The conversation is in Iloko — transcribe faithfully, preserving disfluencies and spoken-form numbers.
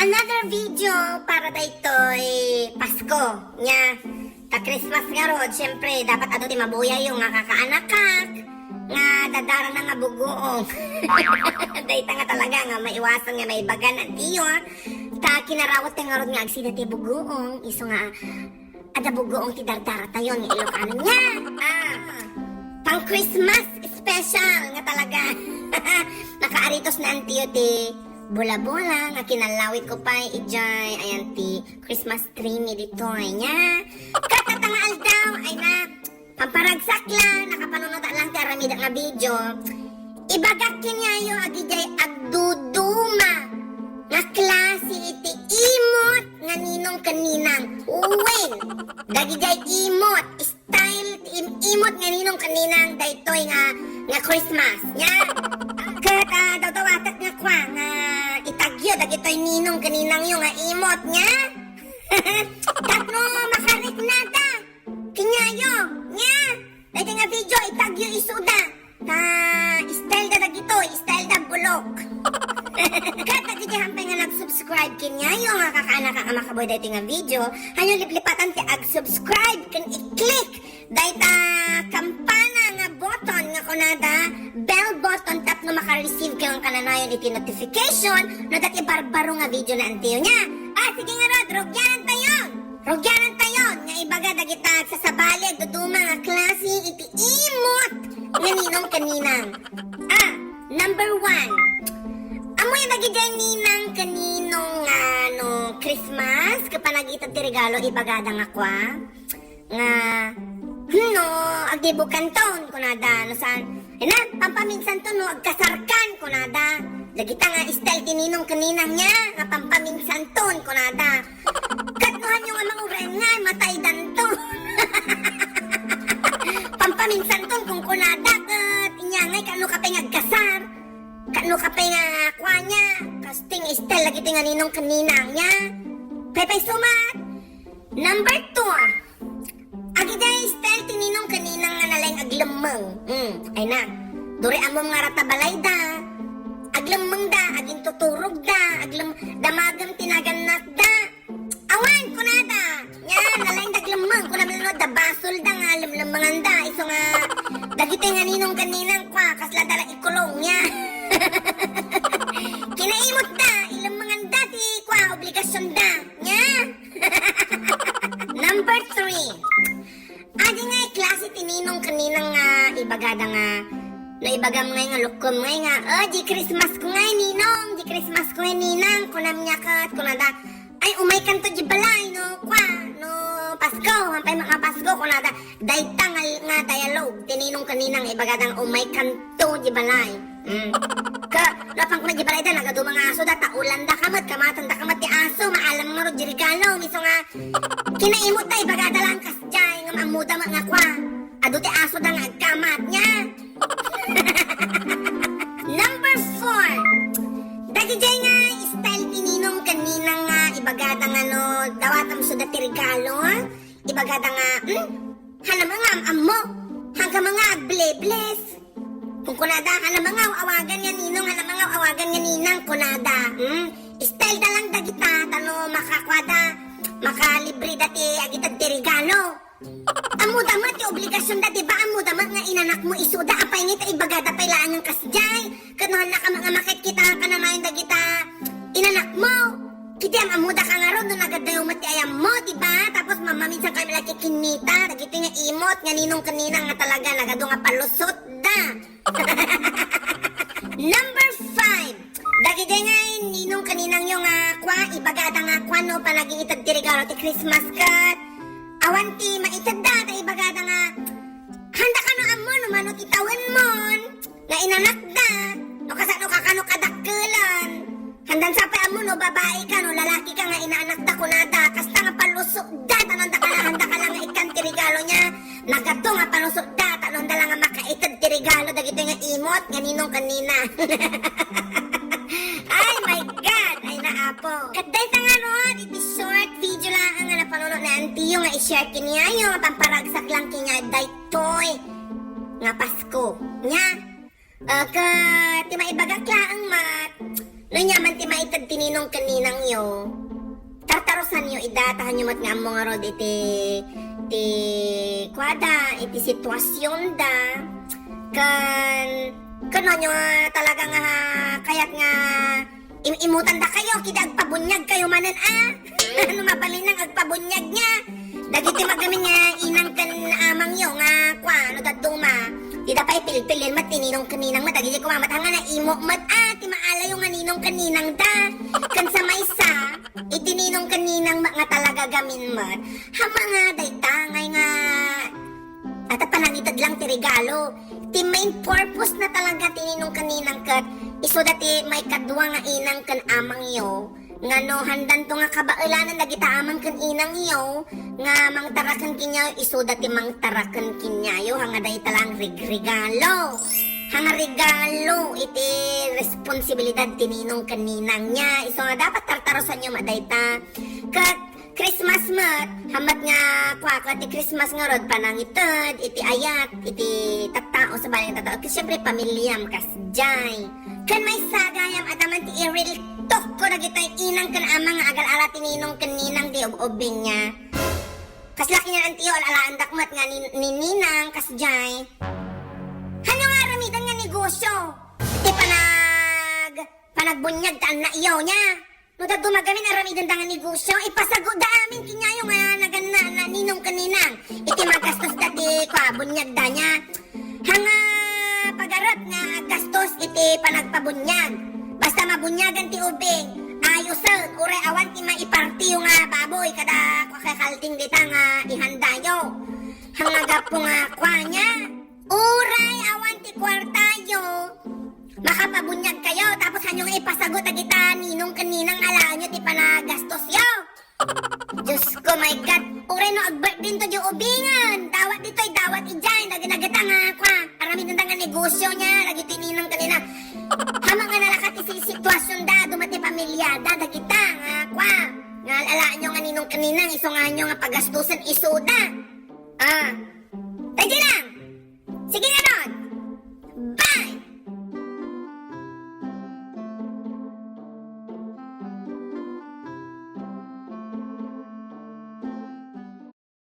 Another video para daytoy Pasko. Nya, ta Christmas ngarud, syempre, dapat adu ti mabuyayo nga kakaanakak, nga dadarana nga buguong. Dayta nga talaga nga maiwasan nga maibagan, antiyo, ah. Ta kinarawat ti ngarud nga agsida ti buguong, isu nga adda buguong ti dardaratayon nga Ilocano nia. Ah, pang Christmas special nga talaga. Nakaaritos na antiyo ti bola-bola nga kinalawit ko pay idiay, ayan ti Christmas tree mi ditoy nia. Ket ita nga aldaw, ay na, pamparagsak la, nakapanunot lang ti aramid nga video. Ibagak kaniayo agidiay agduduma nga klase iti imot nga ninong ken ninang. Wen, dagidiay imot, style ti im-, imot nga ninong ken ninang daytoy nga, nga Christmas, nia? Ket, ah, dawdawatek nga kua nga itagyo dagitoy ninong ken ninangyo nga imot, nia? Tapno makariknada kaniayo, nia? Daytoy nga video, itagyo isuda. Ta style da dagitoy, style da bulok. Ket dagiti hampay nga nag-subscribe kaniayo nga kakaanakak a makabuy daytoy nga video, haanyo liplipatan ti ag-subscribe ken i-click dayta kampana nga button nga kunada bell button tapno maka-receive kayo nga kananayon iti notification no adda ti barbaro nga video na antiyo nia. Ah, sige ngarud, rugianantayon. Rugianantayon nga ibaga dagita agsasabali agduduma nga klase iti imot nga ninong ken ninang. Ah, number one. Ammoyo dagidiay ninang ken ninong nga no Christmas, ket panagited ti regalo, ibagada nga kua nga, "Hmm, no, agdibukanton," kunada, no saan, "Ina, pampaminsanton, no, agkasarkan," kunada. Dagita nga style ti ninong ken ninang nia, nga pampaminsanton, kunada. Ket no haanyo nga manguren nga, mataydanton. Pampaminsanton, kunkunada, ket inia ngay, kaano ka pay nga agkasar? Kaano ka pay nga kua nia? Kasting style dagiti nga ninong ken ninang nia. Paypayso met. Number two, ah. Agidiay style ti ninong ken ninang nga nalaing aglemmeng. Hmm, ay na. Duri ammom nga rata balayda. Aglemmengda, agintuturogda, aglem-, damagem ti nagannatda. Awan, kunada. Nia, nalaing da aglemmeng, kuna met no adda basolda nga lemlemmenganda. Isu nga, dagitoy nga ninong ken ninang kua, kasla da la ikulong, nia. Kinaimotda, ilemmenganda ti kua, obligasionda. Nia. Number three. Adi ngay klase ti ninong ken ninang nga ibagada nga, no ibagam ngay nga lukkom ngay nga, "Oh, di Christmas ko ngay, ninong, di Christmas ko ngay, ninang," kunam nia ket, kunada, "Ay, umaykanto di balay, no, kua, no, Pasko, hampay makapasko," kunada, dayta nga, nga dialogue, ti ninong ken ninang ibagada nga, "Umaykanto di balay." Mm. Ka, napan ko na di balay da, nagaduma nga aso da, taulanda ka met, kamatanda ka met ti aso, maalam ngarud di regalo, isu nga, kinaimot da, ibagada lang kasdiay, nga ammoda met nga kua. Adu ti aso da nga agkamat nia. Number four. Dagidiay nga style ti ninong ken ninang nga ibagada nga no, dawatam isuda ti regalo, ha? Ibagada nga, hmm? Haanam nga am-ammo. Haanka nga agble-bless. Kunkunada, haanam nga aw-awagan nga ninong, haanam nga aw-awagan nga ninang, kunada. Hmm? Style da lang dagita, ta no makakuada, makalibre da ti agited ti regalo. Ammoda met ti obligasionda, di ba? Ammoda met nga inanakmo isuda, apay ngay ta ibagada pay laeng nga kasdiay. Ket no haannaka nga makitkita nga kananayon dagita inanakmo. Ket am-ammoda ka ngarud no nagadayo met ti ayammo, di ba? Tapos mamaminsan kami la kikinnita, dagitoy nga imot, nga ninong ken ninang nga talaga nagadu nga palusotda. Number five. Dagiti nga ninong ken ninangyo nga kua, ibagada nga kua no panagiited ti regalo ti Christmas ket awan ti maitedda, ta ibagada nga, haanda kano ammo no mano ti tawenmon nga inanakda, no kasano ka kano kadakkelen. Haandan sa pay ammo no babai ka, no lalaki ka nga inaanakda kunada, kasta nga palusotda, ta no haanda ka la, haanda ka la nga ikkan ti regalo nia. Nagadu nga palusotda, ta no haanda la nga makaited ti regalo dagitoy nga imot nga ninong ken ninang. Ay, my God! Ay, na, Apo. Ket dayta ngarud, iti short video laeng nga napanuno ni Antiyo nga i-share kaniayo nga pamparagsak lang kaniayo daytoy nga Pasko. Nia, ah, ket ti maibagak laeng met, no ania man ti maited ti ninong ken ninangyo. Tartarusanyo ida, ta hanyo met nga ammo ngarud iti, ti kuada, iti situasionda. Ken, ken hanyo nga talaga nga kayat nga im-imutandakayo, kida agpabuniagkayo manen a. No mabalinang agpabuniag nga. Dagiti magamin nga inang ken amangyo nga kua, no dadduma. Dida pay pilpilin met ti ninong ken ninang met, dagiti koma met, haan nga naimo met a, ti maalayo nga ninong ken ninangda. Ken sa maysa, iti ninong ken ninang met nga talaga gamin met. Haan nga dayta, ngay nga, ata panangited lang ti regalo. Ti main purpose na talaga ti ninong ken ninang ket isuda ti maikadua nga inang ken amangyo. Nga no, handanto nga kabaelanan dagita amang ken inangyo, nga mangtaraken kenyayo, isuda ti mangtaraken kenyayo, haan nga dayta lang regregalo. Haan nga regalo iti responsibilidad ti ninong ken ninang niya. Isu nga dapat tartarusanyo met dayta. Ket Christmas met, haan met nga kua, ket ti Christmas ngarud, panangited iti ayat, iti tattao, sabali nga tattao. Ket siyempre, pamilyam, kasjay. Ken maysa gayam, adda man ti i-real talk ko dagitoy inang ken amang nga agal-ala ti ninong ken ninang ti ub-ubbing niya. Kasla kanian ti al-alaandak met nga ni, ni ninang, kasjay. Hanyo nga aramiden nga negosyo? Ti panag-, panagbuniag ti anakyo niya. No dadduma gamin aramidenda nga negosyo, ipasagutda amin kenyayo nga naganna, na ninong ken ninang. Iti magastos da ti kua, buniagda niya. Haan nga pagarep nga aggastos iti panagpabuniag. Basta mabuniagan ti ubing, ayosen, uray awan ti maipartiyo nga baboy kada kua, kakalding dita nga ihandayo. Haan nga gapu nga kua niya. Uray awan ti kuartayo, makapabuniagkayo, tapos hanyo nga ipasagut dagita ninong ken ninang, alaenyo ti panagastosyo. Diyos ko, my God. Uray no ag-birthday to di ubingen. Dawat ditoy, dawat idiay. Dagita nga, kua, aramidenda nga negosyo niya. Dagiti ninong ken ninang. Haan nga nalaka ti si-, situasionda, duma ti pamilyada, dagita nga, kua. Nga alaenyo nga ninong ken ninang, isu nga hanyo nga pagastosen, isuda. Ah,